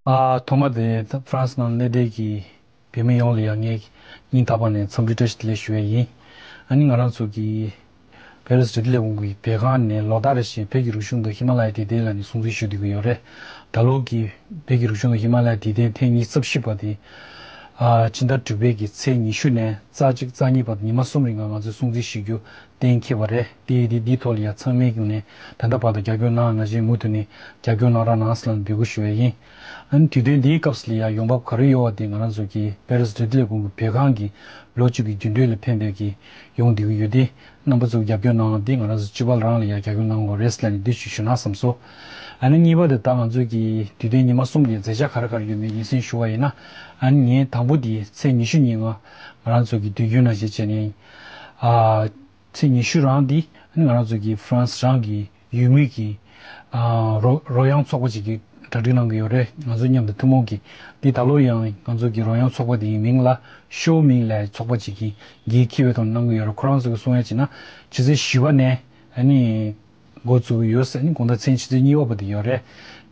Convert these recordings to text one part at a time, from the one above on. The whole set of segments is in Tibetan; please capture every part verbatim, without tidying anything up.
ཨ། ཐོག་མ་དེ་ཧྥ་རན་སི་ནང་སླེབས་འདས་ཀྱི་བོད་མི་ཡོངས་ལ་ཡང་ངས་སྙིང་ཐག་པ་ནས་འཚམས་འདྲི་བཀྲ་ཤིས་བདེ་ལེགས་ཞུ་ཡས་ཡིན། ཨ་ནི་ང་རང་ཚོ་གི་པེ་རི་སི་འབྲེལ་མཐུད་ལས་ཁུངས་ཀྱི་བོད་ཁང་ནས་ལོ་ལྟར་རེ་བཞིན་བོད་ཀྱི་རིག་གཞུང་དང་ཧི་མ་ལ་ཡའི་འདྲེས་ལྡན་ལ་ནི་སྲུང་བརྩི་ཞུ་བསྡད་ཀྱི་ཡོད་རེད། ད་ལོ་གི་བོད་ཀྱི་རིག་གཞུང་དང་ཧི་མ་ལ་ཡའི་འདྲེས་ལྡན་ཐེངས་ཉི་ཤུ་རྩ་བཞི་པ་དེ། ཨ། ཕྱི་ཟླ་དྲུག་པའི་གི་ཚེས་ཉི་ཤུ་ནས་རྩ་གཅིག་རྩ་གཉིས་བར་དུ་ཉི་མ་གསུམ་རིང་ང་ང་ཚོས་སྲུང་བརྩི་ཞུ་རྒྱུ་གཏན་འཁེལ་བ་རེད། དེ་ཡིན་དུས་འདིའི་ཐོག་ལ་ཡ་ཚང་མས་ཀྱང་ནས་ད་ལྟ་བར་དུ་རྒྱབ་སྐྱོར་གནང་ནང་བཞིན་མུ་མཐུད་ནས་རྒྱབ་སྐྱོར་གནང་རོགས་གནང་ཟེར་ལ་འབོད་སྐུལ་ཞུ་བ་ཡིན། ཨ་ནི་དུས་སྟོན་འདིའི་སྐབས་སུ་ལ་ཡ་ཡོང་འབབ་ག་རེ་ཡོད་པ་དེ་ང་རང་ཚོ་གི་པེ་རི་སི་འབྲེལ་མཐུད་ལས་ཁུངས་ཀྱི་བོད་ཁང་གི་ལོ་བཅུ་གི་རྒྱུན་གྲོས་ལ་ཕན་པའི་གི་ཡོང་བསྡད་ཀྱི་ཡོད་དེ། རྣམ་པ་ཚོ་རྒྱབ་སྐྱོར་གནང་དེ་ང་རང་ཚོ་སྤྱི་པ་རང་ལ་ཡ་རྒྱབ་སྐྱོར་གནང་དགོས་རེད་ཟེར་ལ་ནི་འདི་ཞུ་ཞུ་ན་བསམ་སོང་། ཨ་ནི་གཉིས་པ་དེ་ད་ང་ཚོ་གི་དུས་སྟོན་ཉི་མ་གསུམ་གྱི་མཛད་འཆར་ག་རེ་ག་རེ་ཡོད་མེད་ཡིན་གསན་ཞུ་བ་ཡིན་ན། ཨ་ནི་ཉིན་དང་པོ་དེ་ཚེས་ཉི་ཤུ་ཉིན་ང་ང་རང་ཚོ་གི་དུས་རྒྱུན་ནང་བཞིན་བྱས་ནས། ཨ། ཚེས་ཉི་ཤུ་རང་འདི་ང་རང་ཚོ་གི་ཧྥ་རན་སི་རང་གི་ཡུལ་དངོས་ཀྱི། ཨ། རོ་རོལ་དབྱངས་ཚོགས་པ་ཅིག་གིས་གྲ་སྒྲིག་གནང་གི་ཡོད་རེད། ང་ཚོ་མཉམ་དུ་ཐུན་མོང་གི་འདི་ད་ལོ་ཡང་ང་ཚོ་གི་རོལ་དབྱངས་ཚོགས་པ་དེའི་མིང་ལ་ཤོ་མིང་ལ་ཚོགས་པ་ཅིག་གིས་འགན་འཁྱེར་བའི་ཐོག་གནང་གི་ཡོད་རེད། ཁོ་རང་ཚོ་གི་གསུང་ཡ་བྱས་ན་ཕྱི་ཚེས་བཞི་པ་ནས་ཨ་ནི་འགོ་བཙུགས་ཀྱི་ཡོད་ཟེར་ནི་དགོང་དག་མཚན་ཕྱི་ཚེས་གཉིས་པ་བར་དུ་ཡོད་རེད།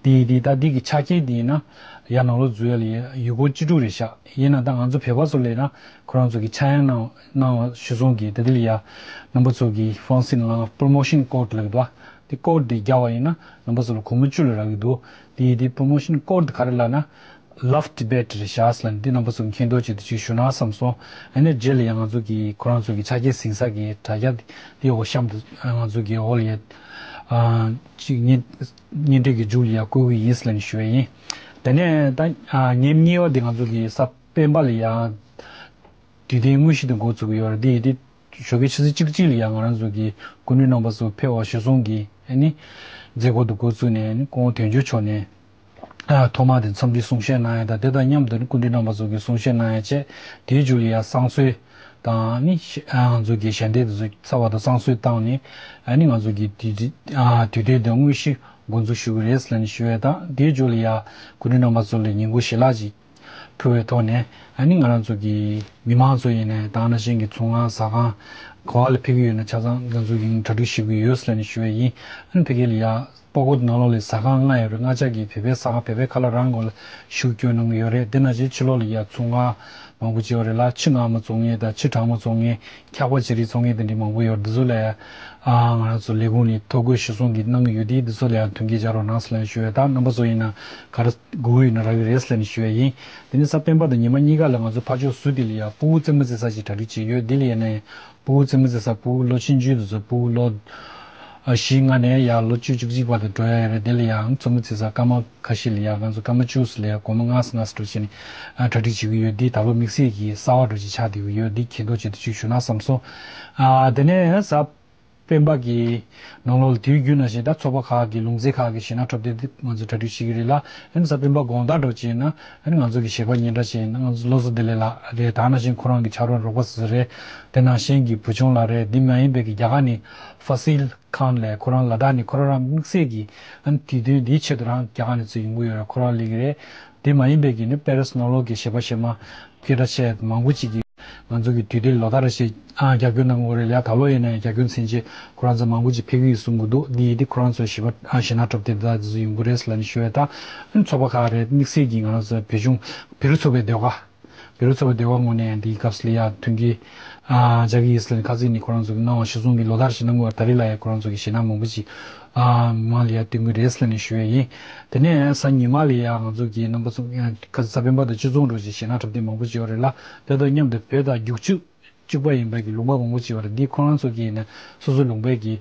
དེ་དེ་ད་འདི་གི་ཆ་རྐྱེན་དེ་ཡིན་ན་ཡར་ནང་ལོགས་འཛུལ་ཡ་ལ་ཡུལ་སྐོར་སྤྱི་སྒྲུག་རེད་ཤག་ཡིན་ན་ད་ང་ཚོ་བོད་པ་ཚོ་ལ་ཡིན་ན་ཁོ་རང་ཚོ་གི་ཆག་ཡང་གནང་གནང་བ་གཞི་བཟུང་གི་དེ་དེ་ལ་ཡ་རྣམ་པ་ཚོ་གི་ཧྥ་རན་སི་ནང་པོ་རོ་མོ་ཤན་ཀོཌ་ལབ་ཀྱི་འདུག་དེ་ཀོཌ་དེ་རྒྱག་པ་ཡིན་ན་རྣམ་པ་ཚོ་ལ་སྒོར་མོ་བཅུ་ལ་རག་གི་འདུག་དེ་དེ་པོ་རོ་མོ་ཤན་ཀོཌ་དེ་ག་རེ་ལབ་ན། Love Tibet རེད་ཤག་ཟེར་ལབ་ནས་འདི་རྣམ་པ་ཚོ་མཁྱེན་རྟོགས་བྱེད་དུ་ཅིག་ཞུ་ན་བསམ་སོང་། ཨ་ནི་རྗེས་ལ་ཡང་ང་ཚོ་གི་ཁོ་རང་ཚོ་གི་ཆ་རྐྱེན་ཟིན་ས་གི་དྲ་རྒྱ་འདི་འོག་གཤམ་དུ་ང་ཚོ་གི་འོག་ལ་ཡ་ཨ་ཅིག་བརྙན་བརྙན་འཕྲིན་གྱི་མཇུག་ལ་ཡ་བཀོད་ཀྱི་ཡིན་ཟེར་ལབ་ནས་ཞུ་བ་ཡིན། དེ་ནས་ད་ཨ་ཉིན་གཉིས་པ་འདི་ང་ཚོ་གི་གཟའ་སྤེན་པ་ལ་ཡ་དུས་དེབ་དངོས་གཞི་དེ་འགོ་བཙུགས་ཀྱི་ཡོད་རེད། འདི་འདི་ཞོགས་ཀའི་ཆུ་ཚོད་གཅིག་གཅིག་ལ་ཡང་ང་རང་ཚོ་གི་སྐུ་མགྲོན་རྣམ་པ་ཚོ་ཕེབས་པ་གཞི་བཟུང་གིས་ཨ་ནི་མཛད་སྒོ་དེ་འགོ་བཙུགས་ནས་ཨ་ནི་སྐུ་ངོ་དོན་གཅོད་མཆོག་ནས་ཨ་ཐོག་མ་དེ་འཚམས་འདྲི་གསུང་བཤད་གནང་ཡ་དང་དེ་དང་མཉམ་དུ་ཨ་ནི་སྐུ་མགྲོན་རྣམ་པ་ཚོ་གིས་གསུང་བཤད་གནང་ཡ་བཅས་དེའི་མཇུག་ལ་ཡང་བསང་གསོལ་དང་ཨ་ནི་ང་ཚོ་གི་ཞལ་འདེབས་དེ་ཚོ་ཚར་བ་དང་བསང་གསོལ་བཏང་ནས་ཨ་ནི་ང་ཚོ་གི་དུས་དུས་དེབ་དེ་དངོས་གཞི་འགོ་འཛུགས་ཞུ་གི་རེད་ཟེར་ནས་ཞུ་ཡ་དང་དེའི་མཇུག་ལ་ཡང་སྐུ་མགྲོན་རྣམ་པ་ཚོ་ལ་ཉིན་གུང་ཞལ་ལག་ཅིག་ཕུལ་བའི་ཐོག་ནས་ཨ་ནི་ང་རང་ཚོ་གི་མི་མང་ཚོ་ཡིན་ནའི་ད་ག་ནང་བཞིན་གྱི་ཚོང་ཁང་ཟ་ཁང་ག་བ་ལ་ཕེབས་ཀྱི་ཡོད་ན་ཆ་ཚང་ང་ཚོ་གི་གྲ་སྒྲིག་ཞུ་གི་ཡོད་ཟེར་ནས་ཞུ་བ་ཡིན། ཨ་ནི་ཕ་གི་ལ་ཡ་པག་ཀོ་ནང་ལོགས་ལ་ཟ་ཁང་ལྔ་ཡོད་རེད། ལྔ་ཆ་གི་བོད་པའི་ཟ་ཁང་བོད་པའི་ཁ་ལག་རང་དགོས་ལ་ཞུ་སྐྱོན་གནང་གི་ཡོད་རེད། དེ་ནང་བཞིན་ཕྱི་ལོགས་ལ་ཡ་ཚོང་ཁང་མང་པོ་ཅིག་ཡོད་རེད་ལ་ཕྱི་ངར་མ་བཙོང་མཁན་དང་ཕྱི་གྲང་མོ་བཙོང་མཁན་འཁྱག་པ་ཅི་རིགས་ཚོང་མཁན་དེ་འདྲའི་མང་པོ་ཡོད་རེད། འདི་ཚོ་ལ་ཡ་ཨ་ང་རང་ཚོ་ལས་ཁུངས་ནས་ཐོ་འགོད་གཞི་བཟུང་གིས་གནང་གི་ཡོད་དེ་འདི་ཚོ་ལ་ཡང་མཐུན་རྐྱེན་སྦྱར་རོགས་གནང་ཟེར་ལབ་ནས་ཞུ་ཡོད། ད་རྣམ་པ་ཚོ་ཡིན་ན་ག་རེ་དགོས་ཀྱི་ཡོད་ན་རག་གི་རེད་ཟེར་ལབ་ནས་ཞུ་ཡ་ཡིན། དེ་ནས་གཟའ་སྤེན་པ་དང་ཉི་མ་གཉིས་ཀ་ལ་ང་ཚོ་ཕར་ཕྱོགས་ཟུར་དེ་ལ་ཡ་སྤུ་གུ་རྩེད་མོ་རྩེ་ས་ཞིག་གྲ་སྒྲིག་བྱས་ཡོད། དེ་ལ་ཡིན་ན་ཡང་སྤུ་གུ་རྩེད་མོ་རྩེ་ས་སྤུ་གུ་ལོ་ཆུང་ཆུང་དེ་ཚོ་སྤུ་གུ་ལོ་ཨ་བཞི་ལྔ་ནས་ཡ་ལོ་བཅུ་བཅུ་གཅིག་བར་དུ་འགྲོ་ཡ་ཡོད་རེད། དེ་ལ་ཡང་རྩེད་མོ་རྩེ་ས་སྐར་མ་ཁ་ཤས་ལ་ཡ་ང་ཚོ་སྐར་མ་བཅུ་ཙམ་ལ་ཡ་སྒོར་མོ་ལྔ་ཙམ་ལྔ་ཙམ་འགྲོ་བྱས་ནས་ཨ་གྲ་སྒྲིག་བྱེད་ཀྱི་ཡོད། འདི་ད་ལོ་དམིགས་བསལ་གྱི་གསར་པ་འགྲོ་ཅིག་ཆགས་བསྡད་ཀྱི་ཡོད། འདི་མཁྱེན་རྟོགས་བྱེད་དུ་ཅིག་ཞུ་ན་བསམ་སོང་། ཨ་དེ་ནས་གཟའ་སྤེན་པ་གི་ནང་ལོགས་ལ་དུས་རྒྱུན་ནང་བཞིན་ད་ཚོགས་པ་ཁག་གི་ལུང་ཚན་ཁག་གི་གཞས་སྣ་འཁྲབ་སྟོན་འདི་ང་ཚོ་གྲ་སྒྲིག་བྱེད་ཀྱི་རེད་ལ། ཨ་ནི་གཟའ་སྤེན་པ་དགོང་དག་འགྲོ་ཅིག་ཡིན་ན་ཨ་ནི་ང་ཚོ་གི་གཞས་པ་སྙན་གྲགས་ཅན་ཡིན་ན་ང་ཚོ་བློ་བཟང་བདེ་ལེགས་ལགས་རེད། ད་ནང་བཞིན་ཁོ་རང་གི་ཕྱག་རོགས་རོགས་པ་སོ་སོ་རེད། དེ་ནང་བཞིན་གྱི་བུ་ཆུང་ལགས་རེད། འདི་མ་ཡིན་པའི་གི་རྒྱ་གར་ནས་ཧྥ་སིལ་ཁཱན་ལགས་ཁོ་རང་ལ་དྭགས་ནས་ཁོ་རང་རང་དམིགས་བསལ་གྱི་ཨ་ནི་དུས་སྟོན་འདིའི་ཆེད་དུ་རང་རྒྱ་གར་ནས་ཚུར་ཡོང་གི་ཡོད་རེད། ཁོ་རང་སླེབས་ཀྱི་རེད། དེ་མ་ཡིན་པའི་གི་ནི་པེ་རི་སི་ནང་ལོགས་ཀྱི་གཞས་པ་གཞས་མ་སྐད་གྲགས་ཆེ་མང་པོ་ཅིག་གིས་ང་ཚོ་གི་དུས་དེབ་ལོ་ལྟར་རེ་བཞིན་ཨ་རྒྱབ་སྐྱོར་གནང་གི་ཡོད་རེད་ལ། ད་ལོ་ཡིན་ན་ཡང་རྒྱབ་སྐྱོར་མཚན་ཆེད་ཁོ་རང་ཚོ་མང་པོ་ཅིག་ཕེབས་ཀྱི་ཡོད་གསུང་གི་འདུག་འདི་ཡིན་དུས་ཁོ་རང་ཚོ་གཞས་པ་ཨ་གཞས་སྣ་འཁྲབ་སྟོན་དེ་དག་དེ་ཚོ་ཡོང་གི་རེད་ཟེར་ལབ་ནས་ཞུ་ཡས་དང་། ཚོགས་པ་ཁག་རེད། དམིགས་བསལ་གྱིས་ང་རང་ཚོ་བོད་གཞུང་བོད་རིགས་ཚོགས་པའི་ཟློས་གར་བོད་རིགས་ཚོགས་པའི་ཟློས་གར་ངོས་ནས་འདིའི་སྐབས་སུ་ལ་ཡ་མཐུན་རྐྱེན་ཨ་སྦྱར་གྱི་ཡིན་ཟེར་ནས་ཁ་སང་ནས་ཁོ་རང་ཚོ་གི་གནང་བ་གཞི་བཟུང་གིས་ལོ་ལྟར་བཞིན་གནང་གི་ཡོད་རེད། ད་རེས་ལ་ཡ་ཁོ་རང་ཚོ་གི་གཞས་སྣ་མང་པོ་ཅིག་ཨ་མི་མང་ལ་ཡ་སྟོན་གྱི་རེད་ཟེར་ནས་ཞུ་ཡས་ཡིན། དེ་ནས་གཟའ་ཉི་མ་ལ་ཡ་ང་ཚོ་གི་རྣམ་པ་ཚོ་ཁ་སང་གཟའ་སྤེན་པ་དང་ཆུ་ཚོད་འགྲོ་ཞིག་གཞས་སྣ་འཁྲབ་སྟོན་མང་པོ་ཅིག་ཡོད་རེད་ལ། དེ་དང་མཉམ་དུ་བོད་དང་རྒྱུག་ཆུ་གཅིག་པ་ཡིན་པའི་གི་ལུང་པ་མང་པོ་ཅིག་ཡོད་རེད། འདི་ཁོ་རང་ཚོ་གིས་ནས་སོ་སོ་ལུང་པའི་གི་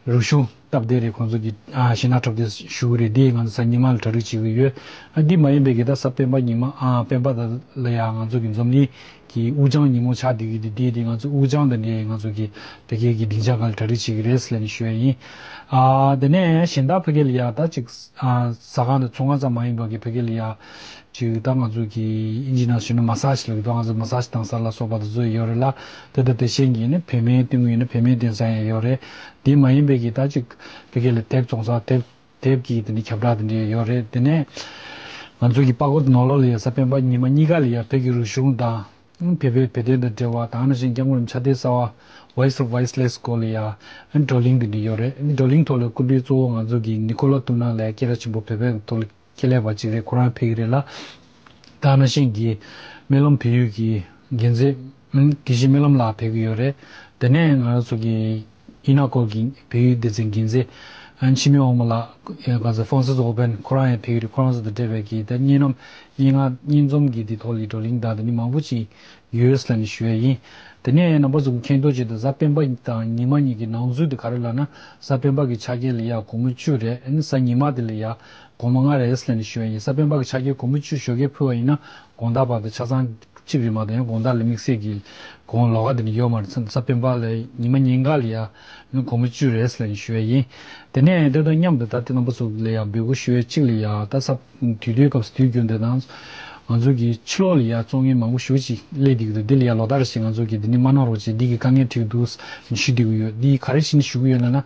རིག་གཞུང་སྟབས་བདེ་རེད། ཁོང་ཚོ་གི་ཨ་གཞས་སྣ་འཁྲབ་སྟོན་ཞུ་གི་རེད། འདི་ང་ཚོ་གཟའ་ཉི་མ་ལ་གྲ་སྒྲིག་བྱེད་ཀྱི་ཡོད། ཨ་འདི་མ་ཡིན་པའི་གི་ད་གཟའ་སྤེན་པ་ཉི་མ་ཨ་སྤེན་པ་ད་ལ་ཡ་ང་ཚོ་གི་འཛམ་གླིང་གི་དབུས་གཙང་ཉིན་མོ་ཆགས་བསྡད་ཀྱི་འདུག་འདི་འདི་ང་ཚོ་དབུས་གཙང་དང་འབྲེལ་ང་ཚོ་གི་ཕ་གི་གི་སྡིངས་ཆ་སྒང་ལ་གྲ་སྒྲིག་བྱེད་ཀྱི་རེད་ཟེར་ནས་ཞུ་ཡ་ཡིན། ཨ་དེ་ནས་གཞན་དག་ཕ་གི་ལ་ཡ་ད་ཅིག་ཨ་ཟ་ཁང་དང་ཚོང་ཁང་ཙམ་མ་ཡིན་པ་གི་ཕ་གི་ལ་ཡ་ཅིག་ད་ང་ཚོ་གི་ཨིན་ཇི་ནང་ཞུས་ན་མ་སཱ་ཇི་ལབ་ཀྱི་འདུག་ང་ཚོ་མ་སཱ་ཇི་བཏང་ས་ལ་སོགས་པ་དེ་ཚོ་ཡོད་རེད་ལ། དེ་ལྟར་དེ་བཞིན་གྱི་ནི་བོད་སྨན་སྟོན་གྱི་ཡོད་ན་བོད་སྨན་སྟོན་ས་ཡང་ཡོད་རེད། དེ་མ་ཡིན་པའི་གི་ད་ཅིག་ཕ་གི་ལ་དེབ་བཙོང་ས་དེབ་དེབ་ཀྱི་དེ་ནི་ཁྱབ་བསྒྲགས་དེ་འདྲ་ཡོད་རེད། དེ་ནས་ང་ཚོ་གི་པག་ཀོ་ནང་ལོགས་ལ་ཡ་གཟའ་སྤེན་པ་ཉི་མ་གཉིས་ཀ་ལ་ཡ་བོད་ཀྱི་རིག་གཞུང་དང་བོད་པའི་བོད་དོན་དང་འབྲེལ་བ་དང་ནང་བཞིན་སྐྱབས་མགོན་རིན་པོ་ཆེ་ཕྱག་བྲིས་གསར་པ་Voice of Voiceless སྐོར་ལ་ཡ་བགྲོ་གླེང་དེ་འདྲ་ཡོད་རེད། བགྲོ་གླེང་ཐོག་ལ་སྐུ་མགྲོན་གཙོ་བོ་ང་ཚོ་གི་ནི་ཀོ་ལ་ཏུ་ན་ལགས་སྐད་གྲགས་ཆེན་པོ་བོད་པའི་ཐོག་ལ། ཁྱད་ལས་པ་ཅིག་རེད། ཁོ་རང་ཕེབས་ཀྱི་རེད་ལ། ད་ནང་བཞིན་གྱི་སྨོན་ལམ་བོད་ཡིག་གི་འགན་འཛིན་དགེ་བཤེས་སྨོན་ལམ་ལགས་ཕེབས་ཀྱི་ཡོད་རེད། དེ་ནས་ང་རང་ཚོ་གི་ཨི་ན་ཀོ་གི་བོད་ཡིག་སྡེ་ཚན་འགན་འཛིན་འཆི་མེད་དབང་མོ་ལགས། ཨ་ག་ཚོད་ཧྥོང་སི་ཙོག་པན་ཁོ་རང་ཡང་ཕེབས་ཀྱི་རེད། ཁོ་རང་ཚོ་དང་འབྲེལ་བའི་གི་ད་བརྙན་ལམ་བརྙན་ལྔ་བརྙན་རྩོམ་གྱི་དེ་ཐོག་ལ་བགྲོ་གླེང་དང་དེ་ནི་མང་པོ་ཅིག་ཡོད་ཟེར་ནས་ཞུ་ཡ་ཡིན། དེ་ནས་རྣམ་པ་ཚོ་གི་མཁྱེན་རྟོགས་ཆེད་དུ་གཟའ་སྤེན་པ་དང་ཉི་མ་གཉིས་ཀྱི་ནང་ཚུད་དེ་ག་རེ་ལབ་ན། གཟའ་སྤེན་པ་གི་ཆ་རྐྱེན་ལ་ཡ་དགོང་མོ་བཅུ་རེད། ཨ་ནི་གཟའ་ཉི་མ་དེ་ལ་ཡ་དགོང་མོ་ལྔ་རེད་ཟེར་ནས་ཞུ་ཡ་ཡིན། གཟའ་སྤེན་པ་གི་ཆ་རྐྱེན་དགོང་མོ་བཅུ་ཞོགས་ཀས་ཕུལ་བ་ཡིན་ན་དགོང་དག་བར་དུ་ཆ་ཚང་གཅིག་རེད་མ་གཏོགས་ཡང་དགོང་དག་ལ་དམིགས་བསལ་གྱི་དགོང་ལོགས་ཀ་དེ་ནི་ཡོད་མ་རེད། གཟའ་སྤེན་པ་ལ་ཉི་མ་ཉིན་འགའ་ལ་ཡ་ཨ་ནི་དགོང་མོ་བཅུ་རེད་ཟེར་ནས་ཞུ་ཡ་ཡིན། དེ་ནས་དེ་དང་མཉམ་དུ་ད་ལྟ་རྣམ་པ་ཚོ་ལ་ཡ་འབོད་སྐུལ་ཞུ་ཡ་གཅིག་ལ་ཡ་ད་གཟའ་དུས་སྟོན་སྐབས་སུ་དུས་རྒྱུན་དེ་དང་ང་ཚོ་གི་ཕྱི་ལོགས་ལ་ཡ་བཙོང་མཁན་མང་པོ་ཞེ་པོ་ཅིག་སླེབས་བསྡད་ཀྱི་འདུག་འདི་ལ་ཡ་ལོ་ལྟར་བཞིན་ང་ཚོ་གི་འདི་ནི་མ་གནང་རོགས་བྱེད། འདི་གི་དཀའ་ངལ་འཕྲད་ཀྱི་འདུག་ཞུ་བསྡད་ཀྱི་ཡོད། འདི་ག་རེ་བྱས་ནས་ཞུ་གི་ཡོད་ལབ་ན།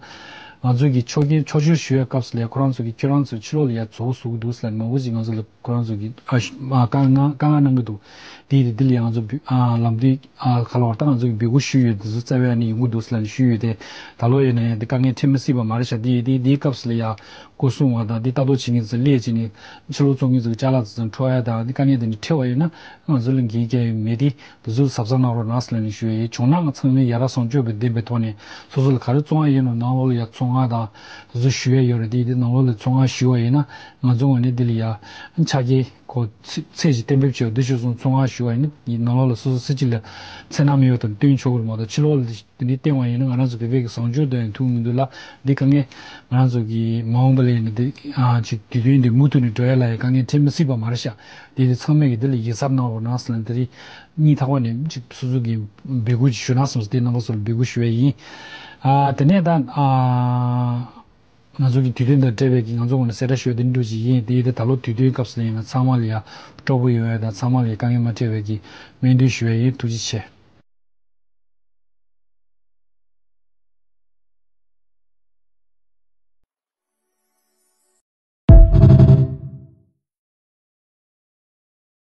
ང་ཚོ་གི་ཆོག་མཆན་ཆོག་མཆན་ཞུ་བའི་སྐབས་སུ་ལ་ཡ་ཁོ་རང་ཚོ་གི་ཁྱོད་རང་ཚོ་ཕྱི་ལོགས་ལ་ཡ་བཙོང་ཟེར་གི་འདུག་ཟེར་ལབ་ནས་མང་པོ་ཅིག་ང་ཚོ་ལ་ཁོ་རང་ཚོ་གི་ཨ་ཨ་དཀའ་ངལ་དཀའ་ངལ་གནང་གི་འདུག་འདི་དེ་འདི་ལ་ཡ་ང་ཚོ་བུ་ཨ་ལམ་འདི་ཨ་ག་ལ་བར་ད་ང་ཚོ་གི་འབོད་སྐུལ་ཞུས་ཡོད། དེ་ཚོ་རྩ་བའི་ཨ་ནི་ཡོང་གི་འདུག་ཟེར་ལབ་ནས་ཞུས་ཡོད། དེ་ད་ལོ་ཡིན་ན་ཡང་འདི་དཀའ་ངལ་འཕྲད་མི་སྲིད་པ་མ་རེད་ཤག་འདི་འདི་འདིའི་སྐབས་སུ་ལ་ཡ་སྐུ་སྲུང་བ་དང་འདི་ལྟ་རྟོག་བྱེད་མཁན་ཚོ་སླེབས་བྱས་ནས་ཕྱི་ལོགས་བཙོང་མཁན་ཚོ་གི་ཅ་ལག་ཚོ་ཚང་འཕྲོག་ཡ་དང་འདི་དཀའ་ངལ་དེ་འདྲ་འཕྲད་པ་ཡིན་ན་ང་ཚོ་ལ་འགན་རྒྱག་ཡ་མེད། དེ་དེ་ཚོ་གཟབ་གཟབ་གནང་རོགས་གནང་ཟེར་ལབ་ནས་ཞུ་ཡ་ཡིན། བྱུང་ན་ང་ཚང་མས་ཡ་རབས་བཟང་སྤྱོད་པའི་ལྡན་པའི་ཐོག་ནས་སོ་སོ་ལ་ག་རེ་བཙོང་ཡ་ཡིན་ནོ་ནང་ལོགས་ལ་ཡ་ཚོང་ཁང་དང་དེ་ཚོ་ཞུ་ཡ་ཡོད་རེད། དེ་དེ་ནང་ལོགས་ལ་ཚོང་ཁང་ཞུ་བ་ཡིན་ན་ང་ཚོ་ངོས་ནས་འདི་ལ་ཡ་ཆ་རྐྱེན་གོ་ཚད་ཚད་ཅིག་གཏན་འབེབས་བྱས་པ་འདི་ཆོས་སོང་ཚོང་ཁང་ཞུ་བ་ཡིན་ན་ནང་ལོགས་ལ་སོ་སོ་སུ་གཅིག་ལ་ཚེ་ན་མི་ཡོད་དང་བསྟུན་ཆོག་གི་རེད་མ་གཏོགས་ཕྱི་ལོགས་ལ་དེ་འདྲའི་བསྟན་བ་ཡིན་ན་ང་རང་ཚོ་བོད་པའི་གི་བཟང་སྤྱོད་དང་ཡང་ཐུག་མི་འདུག་ལ། འདི་དཀའ་ངལ་ང་རང་ཚོ་གི་མ་འོངས་པ་ལ་ཡིན་ན་འདི་ཨ་ཅིག་དུས་སྟོན་འདི་མུ་མཐུད་ནས་འགྲོ་ཡ་ལ་ཡང་དཀའ་ངལ་འཕྲད་མི་སྲིད་པ་མ་རེད་ཤག་འདི་དེ་ཚང་མས་གི་འདི་ལ་ཡིད་གཟབ་གནང་རོགས་གནང་ཟེར་ལབ་ནས་དེ་རིང་གཉིས་ཐག་པ་ནས་ཅིག་སོ་སོ་གི་འབོད་སྐུལ་ཅིག་ཞུ་གནང་སོང་ཟེར་དེ་རྣམ་པ་ཚོ་ལ་འབོད་སྐུལ་ཞུ་ཡ་ཡིན། ཨ་དེ་ནས་ད་ཨ་ང་ཚོ་གི་དུས་སྟོན་དང་འབྲེལ་བའི་གི་ང་ཚོ་ངོས་ནས་གསལ་བསྒྲགས་ཞུ་ཡ་དེ་འདྲ་ཅིག་ཡིན། དེ་ཡིན་དེ་ད་ལོ་དུས་སྟོན་སྐབས་སུ་ལ་ཡིན་ན་ཚང་མ་ལ་ཡ་སྤྲོ་པོ་ཡོང་ཡ་དང་ཚང་མ་ལ་ཡ་དཀའ་ངལ་མ་འཕྲད་པའི་གི་སྨོན་འདུན་ཞུ་ཡ་ཡིན། ཐུགས་རྗེ་ཆེ།